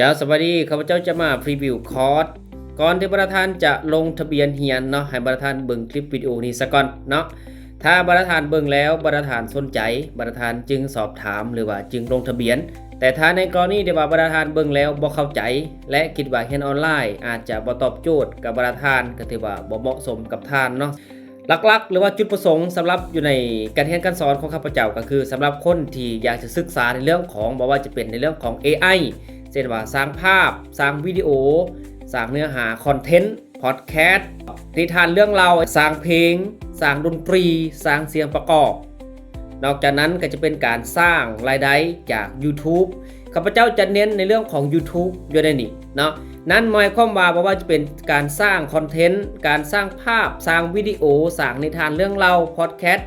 ເຈົ້າ ສະບາຍດີ, ຂ້າພະເຈົ້າຈະມາພຣີວິວຄອດ. ກ່ອນທີ່ບັນດາທ່ານຈະລົງທະບຽນຮຽນເນາະ, ໃຫ້ບັນດາທ່ານເບິ່ງຄລິບວິດີໂອນີ້ສາກ່ອນເນາະ. ຖ້າບັນດາທ່ານເບິ່ງແລ້ວ ບັນດາທ່ານສົນໃຈ, ບັນດາທ່ານຈຶ່ງສອບຖາມ ຫຼືວ່າຈຶ່ງລົງທະບຽນ. ແຕ່ຖ້າໃນກໍລະນີທີ່ວ່າບັນດາທ່ານເບິ່ງແລ້ວບໍ່ເຂົ້າໃຈ ແລະ ຄິດວ່າຮຽນອອນລາຍອາດຈະບໍ່ຕອບໂຈດກັບບັນດາທ່ານ, ກໍຖືວ່າບໍ່ເໝາະສົມກັບທ່ານເນາະ. ຫຼັກໆ ຫຼືວ່າຈຸດປະສົງສຳລັບຢູ່ໃນການຮຽນການສອນຂອງຂ້າພະເຈົ້າ ກໍຄືສຳລັບຄົນທີ່ຢາກຈະສຶກສາໃນເລື່ອງຂອງ ບໍ່ວ່າຈະເປັນໃນເລື່ອງຂອງເອໄອ ເຊັ່ນວ່າສ້າງພາບ, ສ້າງວິດີໂອ, ສ້າງເນື້ອຫາຄອນເທັນ, ພອດແຄສ, ນິທານເລື່ອງເລົ່າ, ສ້າງເພງ, ສ້າງດົນຕີ, ສ້າງສຽງປະກອບ. ນອກຈາກນັ້ນກໍຈະເປັນການສ້າງລາຍໄດ້ຈາກ YouTube. ຂ້າພະເຈົ້າຈະເນັ້ນໃນເລື່ອງຂອງ YouTube ຢູ່ໃນນີ້ເນາະ. ນັ້ນໝາຍຄວາມວ່າ ບໍ່ວ່າຈະເປັນການສ້າງຄອນເທັນ, ການສ້າງພາບ, ສ້າງວິດີໂອ, ສ້າງນິທານເລື່ອງເລົ່າ, ພອດແຄສ,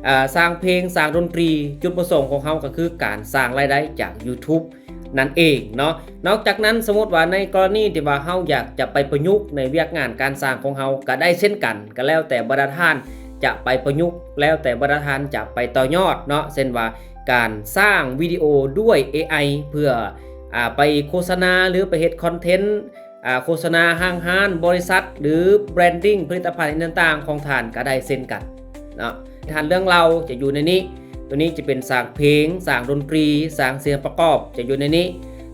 ເອີ່ ສ້າງເພງ, ສ້າງດົນຕີ, ຈຸດປະສົງຂອງເຮົາກໍຄືການສ້າງລາຍໄດ້ຈາກ YouTube ນັ້ນເອງເນາະ. ນອກຈາກນັ້ນ ສົມມຸດວ່າໃນກໍລະນີທີ່ວ່າເຮົາຢາກຈະໄປປະຍຸກໃນວຽກງານການສ້າງຂອງເຮົາກໍໄດ້ເຊັ່ນກັນ, ກໍແລ້ວແຕ່ບັນດາທ່ານຈະໄປປະຍຸກ, ແລ້ວແຕ່ບັນດາທ່ານຈະໄປຕໍ່ຍອດເນາະ. ເຊັ່ນວ່າ ການສ້າງວິດີໂອດ້ວຍເອໄອ ເພື່ອ ອາ ໄປໂຄສະນາ ຫຼື ໄປເຮັດຄອນເທັນ ອາ ໂຄສະນາຫ້າງຮ້ານ, ບໍລິສັດ ຫຼື ແບຣນດິ້ງຜະລິດຕະພັນອີ່ຫຍັງຕ່າງໆຂອງທ່ານກໍໄດ້ເຊັ່ນກັນເນາະ. ທ່ານເລື່ອງເລົ່າຈະຢູ່ໃນນີ້, ໂຕນີ້ຈະເປັນສ້າງເພງ, ສ້າງດົນຕີ, ສ້າງສຽງປະກອບ ຈະຢູ່ໃນນີ້.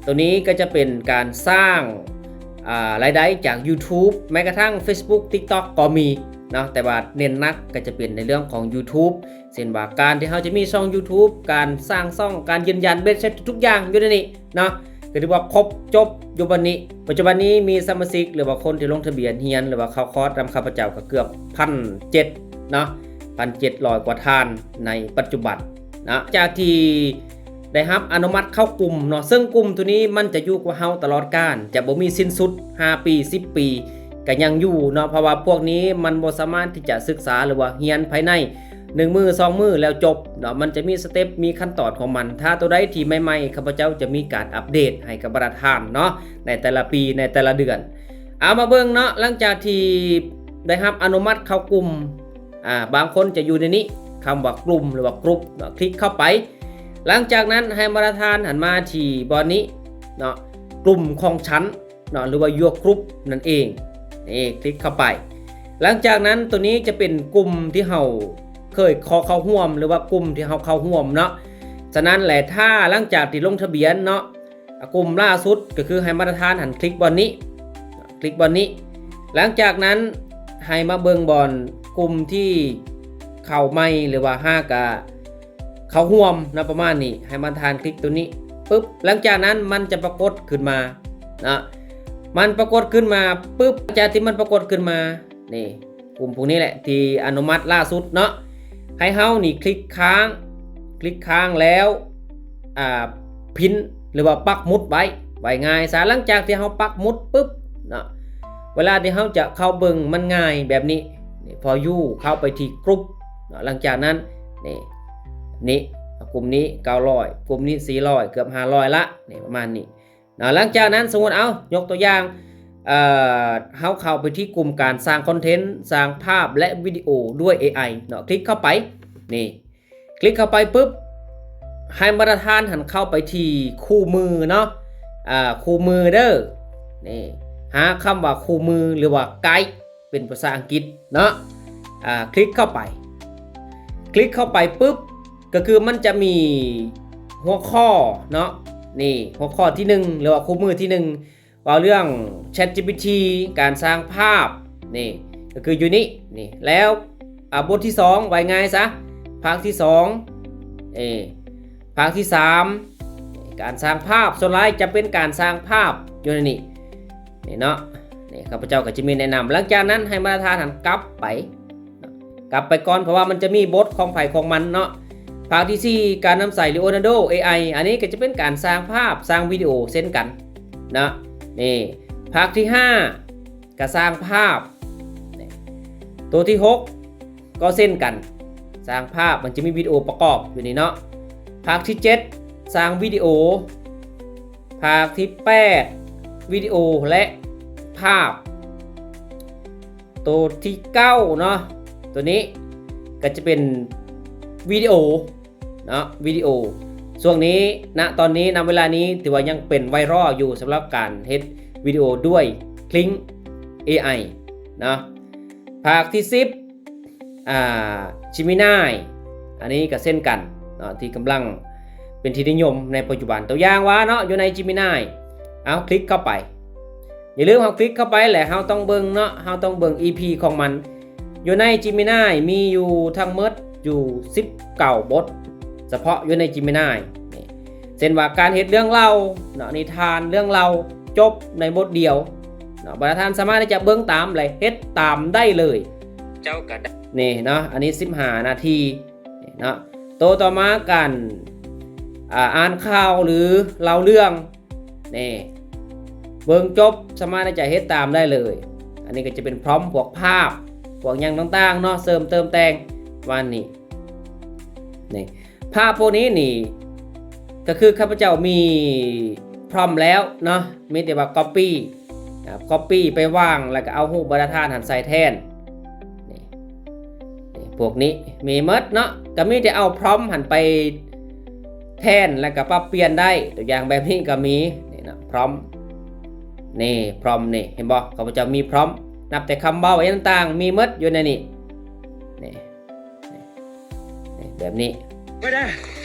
ໂຕນີ້ກໍຈະເປັນການສ້າງ ອາ ລາຍໄດ້ຈາກ YouTube ແມ້ກະທັ່ງ Facebook TikTok ກໍມີເນາະ, ແຕ່ວ່າເນັ້ນໜັກກໍຈະເປັນໃນເລື່ອງຂອງ YouTube ເຊັ່ນວ່າການທີ່ເຮົາຈະມີຊ່ອງ YouTube, ການສ້າງຊ່ອງ, ການຢືນຢັນເບັດເສັດທຸກໆຢ່າງຢູ່ໃນນີ້ເນາະ, ກໍຖືວ່າຄົບຈົບຢູ່ບັດນີ້. ປັດຈຸບັນນີ້ມີສະມາຊິກ ຫຼືວ່າຄົນທີ່ລົງທະບຽນຮຽນ ຫຼືວ່າເຂົ້າຄອດນຳຂ້າພະເຈົ້າກໍເກືອບພັນເຈັດເນາະ, ພັນເຈັດຮ້ອຍກວ່າທ່ານໃນປັດຈຸບັນເນາະ, ຈາກທີ່ໄດ້ຮັບອະນຸມັດເຂົ້າກຸ່ມເນາະ. ເຊິ່ງກຸ່ມໂຕນີ້ມັນຈະຢູ່ກັບເຮົາຕະຫຼອດການ, ຈະບໍ່ມີສິ້ນສຸດ, ຫ້າປີ, ສິບປີ ກໍຍັງຢູ່ເນາະ, ເພາະວ່າພວກນີ້ມັນບໍ່ສາມາດທີ່ຈະສຶກສາ ຫຼືວ່າຮຽນພາຍໃນ ໜຶ່ງມື້ສອງມື້ແລ້ວຈົບເນາະ, ມັນຈະມີສະເຕັບ ມີຂັ້ນຕອນຂອງມັນ. ຖ້າໂຕໃດທີ່ໃໝ່ໆ ຂ້າພະເຈົ້າຈະມີການອັບເດດໃຫ້ກັບບັນດາທ່ານເນາະ ໃນແຕ່ລະປີ ໃນແຕ່ລະເດືອນ. ເອົາມາເບິ່ງເນາະ, ຫຼັງຈາກທີ່ໄດ້ຮັບອະນຸມັດເຂົ້າກຸ່ມ, ອາ ບາງຄົນຈະຢູ່ໃນນີ້, ຄຳວ່າກຸ່ມ ຫຼືວ່າ group ເນາະ, ຄລິກເຂົ້າໄປ. ຫຼັງຈາກນັ້ນໃຫ້ບັນດາທ່ານຫັນມາທີ່ບ່ອນນີ້ເນາະ, ກຸ່ມຂອງຊັ້ນ ເນາະ ຫຼືວ່າ Your Group ນັ້ນເອງ. ນີ້ ຄລິກເຂົ້າໄປ. ຫຼັງຈາກນັ້ນ ໂຕນີ້ຈະເປັນກຸ່ມທີ່ເຮົາເຄີຍຂໍເຂົ້າຮ່ວມ ຫຼືວ່າກຸ່ມທີ່ເຮົາເຂົ້າຮ່ວມເນາະ. ສະນັ້ນແຫຼະ ຖ້າຫຼັງຈາກທີ່ລົງທະບຽນເນາະ, ກຸ່ມລ່າສຸດກໍຄືໃຫ້ບັນດາທ່ານຫັ້ນຄລິກບ່ອນນີ້, ຄລິກບ່ອນນີ້. ຫຼັງຈາກນັ້ນໃຫ້ມາເບິ່ງບ່ອນກຸ່ມທີ່ເຂົ້າໃໝ່ ຫຼືວ່າຫາກະ ເຂົ້າຮ່ວມນະ ປະມານນີ້. ໃຫ້ບັນດາທ່ານຄລິກໂຕນີ້ປຶບ, ຫຼັງຈາກນັ້ນມັນຈະປາກົດຂຶ້ນມານະ, ມັນປາກົດຂຶ້ນມາປຶບ, ຈາກທີ່ມັນປາກົດຂຶ້ນມາ ນີ້ ກຸ່ມພວກນີ້ແຫຼະທີ່ອະນຸມັດລ່າສຸດເນາະ. ໃຫ້ເຮົານີ້ຄລິກຄ້າງ, ຄລິກຄ້າງແລ້ວ ອາ ພິມ ຫຼືວ່າປັກໝຸດໄວ້, ໄວ້ງ່າຍຊະ. ຫຼັງຈາກທີ່ເຮົາປັກໝຸດປຶບເນາະ, ເວລາທີ່ເຮົາຈະເຂົ້າເບິ່ງມັນງ່າຍແບບນີ້. ນີ້ For You ເຂົ້າໄປທີ່ Group ເນາະ, ຫຼັງຈາກນັ້ນ ນີ້ ນີ້ ກຸ່ມນີ້ເກົ້າຮ້ອຍ, ກຸ່ມນີ້ສີ່ຮ້ອຍ, ເກືອບຫ້າຮ້ອຍລະ, ນີ້ ປະມານນີ້ເນາະ. ຫຼັງຈາກນັ້ນ ສົມມຸດ ເອົາ ຍົກຕົວຢ່າງ ເອີ ເຮົາເຂົ້າໄປທີ່ກຸ່ມການສ້າງຄອນເທັນ, ສ້າງພາບ ແລະ ວິດີໂອດ້ວຍ ເອໄອ ເນາະ, ຄລິກເຂົ້າໄປ ນີ້ ຄລິກເຂົ້າໄປປຶບ, ໃຫ້ບັນດາທ່ານຫັ້ນເຂົ້າໄປທີ່ຄູ່ມືເນາະ, ອາ ຄູ່ມືເດີ, ນີ້ ຫາຄຳວ່າຄູ່ມື ຫຼືວ່າ Guide ເປັນພາສາອັງກິດເນາະ, ອາ ຄລິກເຂົ້າໄປ. ຄລິກເຂົ້າໄປປຶບ ກໍຄືມັນຈະມີຫົວຂໍ້ເນາະ, ນີ້ ຫົວຂໍ້ທີໜຶ່ງ ຫຼືວ່າຄູ່ມືທີໜຶ່ງ ເວົ້າເລື່ອງ ChatGPT ການສ້າງພາບ, ນີ້ ກໍຄືຢູ່ນີ້ ນີ້ ແລ້ວ ອາ ບົດທີສອງ ໄວ້ງ່າຍຊະ ພາກທີສອງ ເອ ພາກທີສາມ ການສ້າງພາບ, ສ່ວນຫຼາຍຈະເປັນການສ້າງພາບຢູ່ໃນນີ້ ນີ້ເນາະ. ນີ້ ຂ້າພະເຈົ້າກໍຈະມີແນະນຳ. ຫຼັງຈາກນັ້ນໃຫ້ບັນດາທ່ານຫັ້ນກັບໄປ ກັບໄປກ່ອນ ເພາະວ່າມັນຈະມີບົດຂອງໃຜຂອງມັນເນາະ. ພາກທີສີ່ ການນຳໃຊ້ Leonardo ເອໄອ, ອັນນີ້ກໍຈະເປັນການສ້າງພາບ, ສ້າງວິດີໂອເຊັ່ນກັນເນາະ. ນີ້ ພາກທີຫ້າ ກໍສ້າງພາບ. ນີ້ ໂຕທີຫົກ ກໍເຊັ່ນກັນ, ສ້າງພາບ, ມັນຈະມີວິດີໂອປະກອບຢູ່ນີ້ເນາະ. ພາກທີເຈັດ ສ້າງວິດີໂອ. ພາກທີແປດ ວິດີໂອ ແລະ ພາບ. ໂຕທີເກົ້າເນາະ, ໂຕນີ້ກໍຈະເປັນວິດີໂອເນາະ, ວິດີໂອ. ຊ່ວງນີ້ ນະຕອນນີ້ ນະເວລານີ້ ຖືວ່າຍັງເປັນໄວຣັລຢູ່ ສຳລັບການເຮັດວິດີໂອດ້ວຍ Kling ເອໄອ ເນາະ. ພາກທີສິບ ອ່າ Gemini ອັນນີ້ກໍເຊັ່ນກັນເນາະ ທີ່ກຳລັງເປັນທີ່ນິຍົມໃນປັດຈຸບັນ. ຕົວຢ່າງວ່າເນາະ ຢູ່ໃນ Gemini ເອົາ ຄລິກເຂົ້າໄປ. ຢ່າລືມເຮົາຄລິກເຂົ້າໄປແລ້ວເຮົາຕ້ອງເບິ່ງເນາະ ເຮົາຕ້ອງເບິ່ງ ອີ ພີ ຂອງມັນ. ຢູ່ໃນ Gemini ມີຢູ່ທັງໝົດຢູ່ສິບເກົ້າບົດ ສະເພາະຢູ່ໃນ Gemini ນີ້ ເຊັ່ນວ່າການເຮັດເລື່ອງເລົ່າເນາະ ນິທານ ເລື່ອງເລົ່າ ຈົບໃນບົດດຽວເນາະ. ບັນດາທ່ານສາມາດທີ່ຈະເບິ່ງຕາມ ແລະ ເຮັດຕາມໄດ້ເລີຍ. ເຈົ້າກໍໄດ້ ນີ້ເນາະ ອັນນີ້ສິບຫ້ານາທີເນາະ. ໂຕຕໍ່ມາ ການ ອ່າ ອ່ານຂ່າວ ຫຼື ເລົ່າເລື່ອງ ນີ້ ເບິ່ງຈົບ ສາມາດທີ່ຈະເຮັດຕາມໄດ້ເລີຍ. ອັນນີ້ກໍຈະເປັນ prompt ພວກພາບ ພວກຫຍັງຕ່າງໆເນາະ ເສີມເຕີມແຕ່ງປະມານນີ້. ນີ້ ພາບພວກນີ້ນີ້ ກໍຄືຂ້າພະເຈົ້າມີ prompt ແລ້ວເນາະ ມີແຕ່ວ່າ copy ອ່າ copy ໄປວາງ ແລ້ວກໍເອົາຮູບບັນດາທ່ານຫັ້ນໃສ່ແທນ. ນີ້ ນີ້ ພວກນີ້ມີໝົດເນາະ ກໍມີແຕ່ເອົາ prompt ຫັ້ນໄປແທນ ແລ້ວກໍປັບປ່ຽນໄດ້. ຕົວຢ່າງແບບນີ້ກໍມີ ນີ້ເນາະ prompt ນີ້ prompt ນີ້ ເຫັນບໍ່ ຂ້າພະເຈົ້າມີ prompt ນັບແຕ່ຄຳເວົ້າຫຍັງຕ່າງໆ ມີໝົດຢູ່ໃນນີ້. ນີ້ ນີ້ ນີ້ ແບບນີ້ ບໍ່ໄດ້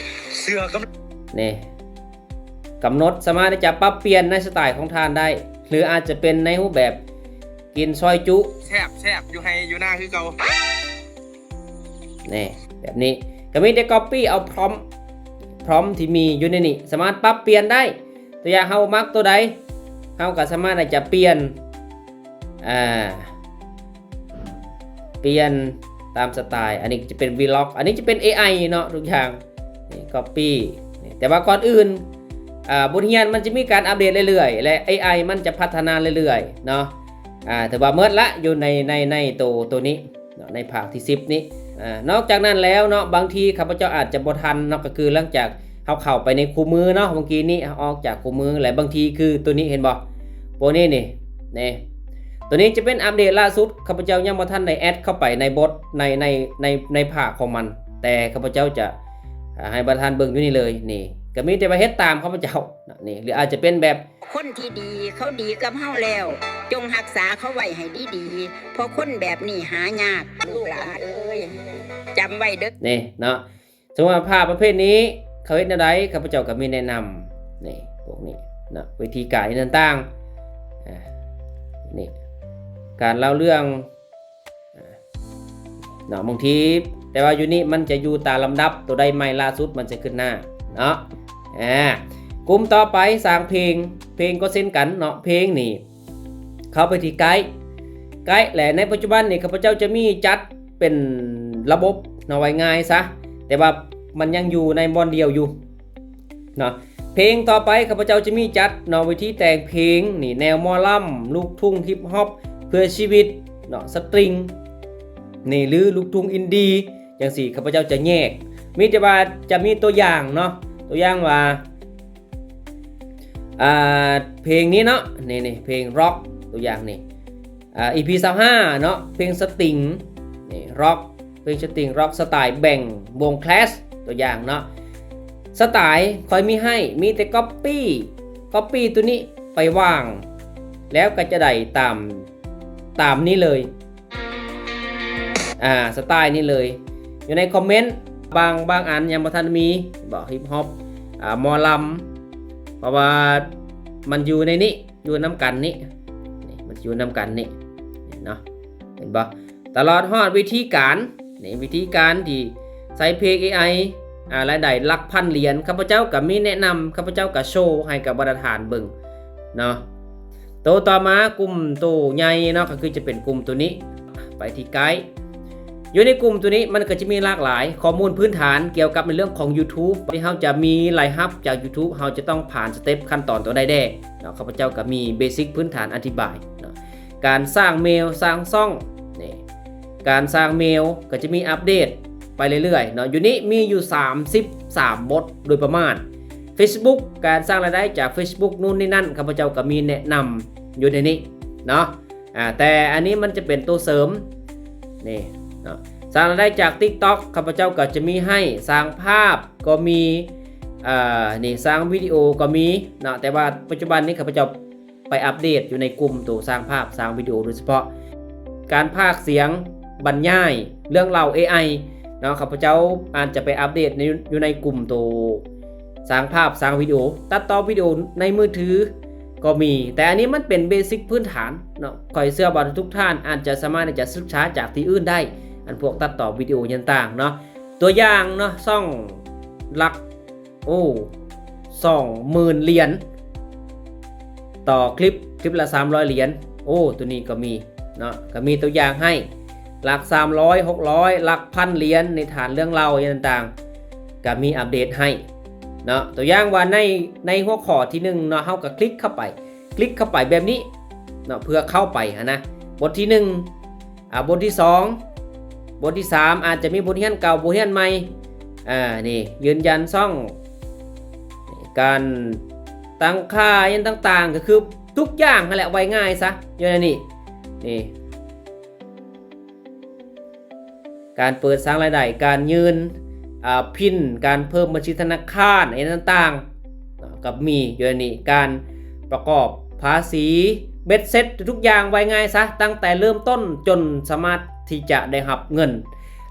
ເສື້ອກຳ ນີ້ ກຳນົດ ສາມາດທີ່ຈະປັບປ່ຽນໃນສະໄຕຂອງທ່ານໄດ້ ຫຼື ອາດຈະເປັນໃນຮູບແບບກິນຊອຍຈຸ ແຊບໆ ຢູ່ໄຮ່ຢູ່ນາຄືເກົ່າ. ນີ້ ແບບນີ້ ກໍມີແຕ່ copy ເອົາ prompt prompt ທີ່ມີຢູ່ໃນນີ້ ສາມາດປັບປ່ຽນໄດ້. ຕົວຢ່າງເຮົາມັກຕົວໃດ ເຮົາກໍສາມາດທີ່ຈະປ່ຽນ ອ່າ ປ່ຽນຕາມສະໄຕ. ອັນນີ້ຈະເປັນ vlog ອັນນີ້ຈະເປັນ ເອໄອ ເນາະ ທຸກຢ່າງ. ນີ້ copy ນີ້ ແຕ່ວ່າກ່ອນອື່ນ ອ່າ ບົດຮຽນມັນຈະມີການອັບເດດເລື້ອຍໆ ແລະ ເອໄອ ມັນຈະພັດທະນາເລື້ອຍໆເນາະ. ອ່າ ຖືວ່າໝົດລະ ຢູ່ໃນ ໃນ ໃນໂຕ ໂຕນີ້ເນາະ ໃນພາກທີສິບນີ້. ອ່າ ນອກຈາກນັ້ນແລ້ວເນາະ ບາງທີຂ້າພະເຈົ້າອາດຈະບໍ່ທັນເນາະ ກໍຄືຫຼັງຈາກເຮົາເຂົ້າໄປໃນຄູ່ມືເນາະ ເມື່ອກີ້ນີ້ ເຮົາອອກຈາກຄູ່ມື ແລະ ບາງທີຄືໂຕນີ້ ເຫັນບໍ່ ພວກນີ້ນີ້ ນີ້ ໂຕນີ້ຈະເປັນອັບເດດລ່າສຸດ. ຂ້າພະເຈົ້າຍັງບໍ່ທັນໄດ້ແອັດເຂົ້າໄປໃນບົດ ໃນ ໃນ ໃນ ໃນພາກຂອງມັນ ແຕ່ຂ້າພະເຈົ້າຈະ ອ່າ ໃຫ້ບັນດາທ່ານເບິ່ງຢູ່ນີ້ເລີຍ. ນີ້ ກໍມີແຕ່ວ່າເຮັດຕາມຂ້າພະເຈົ້ານະ ນີ້ ຫຼື ອາດຈະເປັນແບບ ຄົນທີ່ດີ ເຂົາດີກັບເຮົາແລ້ວ ຈົ່ງຮັກສາເຂົາໄວ້ໃຫ້ດີໆ ເພາະຄົນແບບນີ້ຫາຍາກ ລູກຫຼານເອີຍ ຈຳໄວ້ເດີ້. ນີ້ເນາະ ສົມມຸດວ່າພາບປະເພດນີ້ເຂົາເຮັດແນວໃດ ຂ້າພະເຈົ້າກໍມີແນະນຳ. ນີ້ ພວກນີ້ເນາະ ວິທີການຕ່າງໆ ອ່າ ນີ້ ການເລົ່າເລື່ອງ ອ່າ ເນາະ ບາງທີ ແຕ່ວ່າຢູ່ນີ້ມັນຈະຢູ່ຕາມລຳດັບ ໂຕໃດໃໝ່ລ່າສຸດມັນຈະຂຶ້ນໜ້າເນາະ. ອ່າ ກຸ່ມຕໍ່ໄປ ສ້າງເພງ ເພງກໍເຊັ່ນກັນເນາະ. ເພງນີ້ ເຂົ້າໄປທີ່ Guide Guide ແລະ ໃນປັດຈຸບັນນີ້ ຂ້າພະເຈົ້າຈະມີຈັດເປັນລະບົບເນາະ ເວົ້າງ່າຍຊະ ແຕ່ວ່າມັນຍັງຢູ່ໃນບ່ອນດຽວຢູ່ເນາະ. ເພງຕໍ່ໄປ ຂ້າພະເຈົ້າຈະມີຈັດເນາະ ວິທີແຕ່ງເພງນີ້ ແນວໝໍລຳ ລູກທຸ່ງ ຮິບຮອບ ເພື່ອຊີວິດເນາະ ສະຕຣິງນີ້ ຫຼື ລູກທຸ່ງອິນດີຈັ່ງຊີ້ ຂ້າພະເຈົ້າຈະແຍກ ມີແຕ່ວ່າຈະມີຕົວຢ່າງເນາະ ຕົວຢ່າງວ່າ ອ່າ ເພງນີ້ເນາະ ນີ້ໆ ເພງຣັອກ ຕົວຢ່າງນີ້ ອ່າ ອີພີຊາວຫ້າເນາະ ເພງສະຕຣິງນີ້ ຣັອກ ເພງສະຕຣິງຣັອກສະໄຕແບ່ງວົງ Clash ຕົວຢ່າງເນາະ. ສະໄຕຂ້ອຍມີໃຫ້ ມີແຕ່ກັອບປີ້ ກັອບປີ້ຕົວນີ້ໄປວາງ ແລ້ວກໍຈະໄດ້ຕາມ ຕາມນີ້ເລີຍ ອ່າ ສະໄຕນີ້ເລີຍ. ຢູ່ໃນຄອມເມັນ ບາງ ບາງອັນຍັງບໍ່ທັນມີ ບໍ່ ຮິບຮອບ ອ່າ ໝໍລຳ ເພາະວ່າມັນຢູ່ໃນນີ້ ຢູ່ນຳກັນນີ້ ນີ້ ມັນຢູ່ນຳກັນນີ້ ນີ້ເນາະ ເຫັນບໍ່? ຕະຫຼອດຮອດວິທີການ ນີ້ ວິທີການທີ່ໃຊ້ເພງເອໄອ ອ່າ ລາຍໄດ້ຫຼັກພັນຫຼຽນ ຂ້າພະເຈົ້າກໍມີແນະນຳ ຂ້າພະເຈົ້າກໍໂຊໃຫ້ກັບບັນດາທ່ານເບິ່ງເນາະ. ໂຕຕໍ່ມາ ກຸ່ມໂຕໃຫຍ່ເນາະ ກໍຄືຈະເປັນກຸ່ມໂຕນີ້ ໄປທີ່ Guide ຢູ່ໃນກຸ່ມໂຕນີ້ມັນກໍຈະມີຫຼາກຫຼາຍຂໍ້ມູນພື້ນຖານກ່ຽວກັບໃນເລື່ອງຂອງ YouTube ທີ່ເຮົາຈະມີລາຍຮັບຈາກ YouTube ເຮົາຈະຕ້ອງຜ່ານສະເຕັບຂັ້ນຕອນຕົວໃດແດ່ເນາະ. ຂ້າພະເຈົ້າກໍມີ basic ພື້ນຖານອະທິບາຍເນາະ ການສ້າງເມວ ສ້າງຊ່ອງ ນີ້ ການສ້າງເມວກໍຈະມີອັບເດດໄປເລື້ອຍໆເນາະ. ຢູ່ນີ້ມີຢູ່ສາມສິບສາມບົດໂດຍປະມານ. Facebook ການສ້າງລາຍໄດ້ຈາກ Facebook ນູ້ນນີ້ນັ້ນ ຂ້າພະເຈົ້າກໍມີແນະນຳຢູ່ໃນນີ້ເນາະ. ອ່າ ແຕ່ອັນນີ້ມັນຈະເປັນໂຕເສີມ ນີ້ເນາະ ສ້າງລາຍໄດ້ຈາກ TikTok ຂ້າພະເຈົ້າກໍຈະມີໃຫ້ ສ້າງພາບກໍມີ ເອີ ນີ້ສ້າງວິດີໂອກໍມີເນາະ ແຕ່ວ່າປັດຈຸບັນນີ້ຂ້າພະເຈົ້າໄປອັບເດດຢູ່ໃນກຸ່ມໂຕສ້າງພາບ ສ້າງວິດີໂອໂດຍສະເພາະ ການພາກສຽງ ບັນຍາຍ ເລື່ອງເລົ່າ ເອໄອ ເນາະ ຂ້າພະເຈົ້າອາດຈະໄປອັບເດດໃນ ຢູ່ໃນກຸ່ມໂຕສ້າງພາບ ສ້າງວິດີໂອ ຕັດຕໍ່ວິດີໂອໃນມືຖືກໍມີ ແຕ່ອັນນີ້ມັນເປັນເບສິກພື້ນຖານເນາະ ຂ້ອຍເຊື່ອວ່າທຸກໆທ່ານອາດຈະສາມາດທີ່ຈະສຶກສາຈາກທີ່ອື່ນໄດ້ ອັນພວກຕັດຕໍ່ວິດີໂອຫຍັງຕ່າງເນາະ ຕົວຢ່າງເນາະ ຊ່ອງຫຼັກ ໂອ້ ສອງໝື່ນຫຼຽນຕໍ່ຄລິບ ຄລິບລະສາມຮ້ອຍຫຼຽນ ໂອ້ ໂຕນີ້ກໍມີເນາະ ກໍມີຕົວຢ່າງໃຫ້ ຫຼັກສາມຮ້ອຍ ຫົກຮ້ອຍ ຫຼັກພັນຫຼຽນ ໃນຖານເລື່ອງເລົ່າຫຍັງຕ່າງໆ ກໍມີອັບເດດໃຫ້ເນາະ ຕົວຢ່າງວ່າໃນ ໃນຫົວຂໍ້ທີໜຶ່ງເນາະ ເຮົາກໍຄລິກເຂົ້າໄປ ຄລິກເຂົ້າໄປແບບນີ້ເນາະ ເພື່ອເຂົ້າໄປຫັ້ນນະ ບົດທີໜຶ່ງ ອ່າ ບົດທີສອງ ບົດທີສາມ ອາດຈະມີບົດຮຽນເກົ່າ ບົດຮຽນໃໝ່ ອ່າ ນີ້ ຢືນຢັນຊ່ອງ ການຕັ້ງຄ່າຫຍັງຕ່າງໆ ກໍຄືທຸກຢ່າງຫັ້ນແຫຼະ ເວົ້າງ່າຍຊະ ຢູ່ໃນນີ້ ນີ້ ການເປີດສ້າງລາຍໄດ້ ການຍື່ນ ອ່າ ພິນ ການເພີ່ມບັນຊີທະນາຄານ ອີ່ຫຍັງຕ່າງໆ ກໍມີຢູ່ໃນນີ້ ການປະກອບພາສີເບັດເສັດທຸກຢ່າງ ເວົ້າງ່າຍຊະ ຕັ້ງແຕ່ເລີ່ມຕົ້ນຈົນສາມາດທີ່ຈະໄດ້ຮັບເງິນ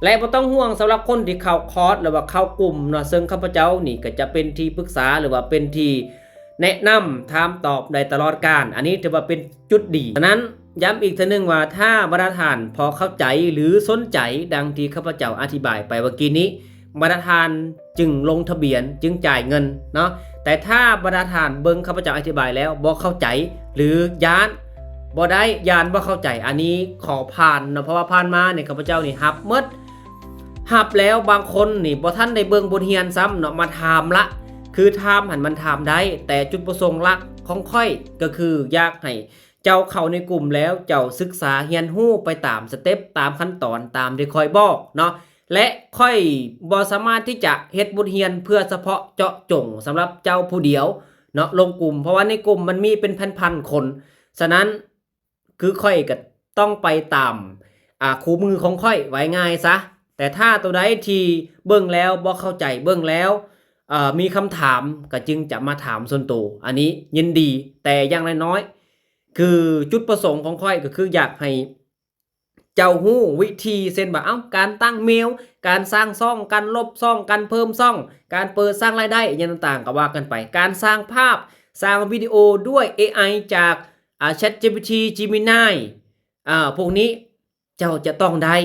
ແລະ ບໍ່ຕ້ອງຫ່ວງສຳລັບຄົນທີ່ເຂົ້າຄອດ ຫຼືວ່າເຂົ້າກຸ່ມເນາະ ເຊິ່ງຂ້າພະເຈົ້ານີ້ກໍຈະເປັນທີ່ປຶກສາ ຫຼືວ່າເປັນທີ່ແນະນຳ ຖາມຕອບໄດ້ຕະຫຼອດການ ອັນນີ້ຖືວ່າເປັນຈຸດດີ ສະນັ້ນ ຢ້ຳອີກເທື່ອໜຶ່ງວ່າ ຖ້າບັນດາທ່ານພໍເຂົ້າໃຈ ຫຼື ສົນໃຈ ດັ່ງທີ່ຂ້າພະເຈົ້າອະທິບາຍໄປເມື່ອກີ້ນີ້ ບັນດາທ່ານຈຶ່ງລົງທະບຽນ ຈຶ່ງຈ່າຍເງິນເນາະ ແຕ່ຖ້າບັນດາທ່ານເບິ່ງຂ້າພະເຈົ້າອະທິບາຍແລ້ວບໍ່ເຂົ້າໃຈ ຫຼື ຢ້ານບໍ່ໄດ້ ຢ້ານບໍ່ເຂົ້າໃຈ ອັນນີ້ຂໍຜ່ານເນາະ ເພາະວ່າຜ່ານມານີ້ຂ້າພະເຈົ້ານີ້ຮັບໝົດ ຮັບແລ້ວບາງຄົນນີ້ບໍ່ທັນໄດ້ເບິ່ງບົດຮຽນຊ້ຳເນາະ ມາຖາມລະ ຄືຖາມຫັ້ນມັນຖາມໄດ້ ແຕ່ຈຸດປະສົງຫຼັກຂອງຂ້ອຍກໍຄືຢາກໃຫ້ ເຈົ້າເຂົ້າໃນກຸ່ມແລ້ວ ເຈົ້າສຶກສາຮຽນຮູ້ໄປຕາມສະເຕັບ ຕາມຂັ້ນຕອນ ຕາມທີ່ຂ້ອຍບອກເນາະ ແລະ ຂ້ອຍບໍ່ສາມາດທີ່ຈະເຮັດບົດຮຽນເພື່ອສະເພາະເຈາະຈົງສຳລັບເຈົ້າຜູ້ດຽວເນາະ ລົງກຸ່ມ ເພາະວ່າໃນກຸ່ມມັນມີເປັນພັນໆຄົນ ສະນັ້ນ ຄືຂ້ອຍກໍຕ້ອງໄປຕາມ ອ່າ ຄູ່ມືຂອງຂ້ອຍ ເວົ້າງ່າຍຊະ ແຕ່ຖ້າໂຕໃດທີ່ເບິ່ງແລ້ວບໍ່ເຂົ້າໃຈ ເບິ່ງແລ້ວ ເອີ ມີຄຳຖາມ ກໍຈຶ່ງຈະມາຖາມສ່ວນໂຕ ອັນນີ້ຍິນດີ ແຕ່ຢ່າງນ້ອຍໆ ຄືຈຸດປະສົງຂອງຂ້ອຍກໍຄືຢາກໃຫ້ເຈົ້າຮູ້ວິທີ ເຊັ່ນວ່າ ເອົ້າ ການຕັ້ງເມວ ການສ້າງຊ່ອງ ການລົບຊ່ອງ ການເພີ່ມຊ່ອງ ການເປີດສ້າງລາຍໄດ້ ຫຍັງຕ່າງໆ ກໍວ່າກັນໄປ ການສ້າງພາບ ສ້າງວິດີໂອດ້ວຍເອໄອຈາກ ອ່າ ChatGPT Gemini ອ່າ ພວກນີ້ເຈົ້າຈະຕ້ອງໄດ້